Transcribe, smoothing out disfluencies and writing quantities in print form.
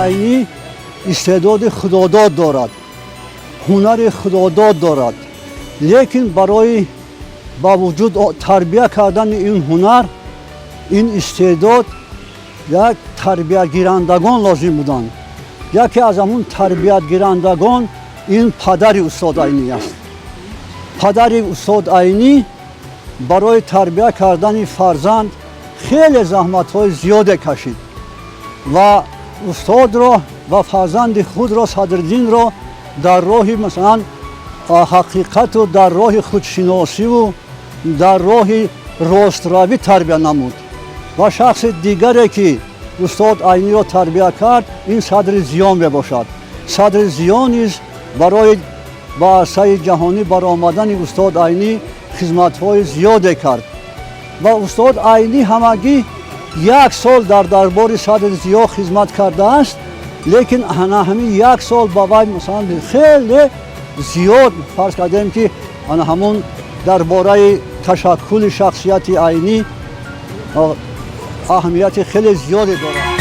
Айнӣ истеъдоди худодод дорад, ҳунари худодод дорад, лекин барои ба вуҷуд тарбия кардани ин ҳунар, ин истеъдод як тарбиятгирандагон лозим буданд. Яке аз ҳамун тарбиятгирандагон ин падари устод Айнӣ аст. Падари устод Айнӣ барои тарбия кардани фарзанд хеле заҳматҳои зиёде кашид ва устодро ва фарзанди худро, Садриддинро, дар роҳи, масалан, ҳақиқату дар роҳи худшиносиву дар роҳи ростравӣ тарбия намуд. Ва шахси дигаре, ки устод Айниро тарбия кард, ин Садри Зиё мебошад. Садри Зиё низ барои ба арсаи ҷаҳонӣ баромадани устод Айнӣ хизматҳои зиёде кард. Ва устод Айнӣ ҳамагӣ як сол дар дарбори Садри Зиё хизмат кардааст, лекин ана ҳамин як сол ба вай, масалан, хеле зиёд, фарз кардем, ки ана ҳамун дар бораи ташаккули шахсияти Айнӣ аҳамияти хеле зиёде дорад.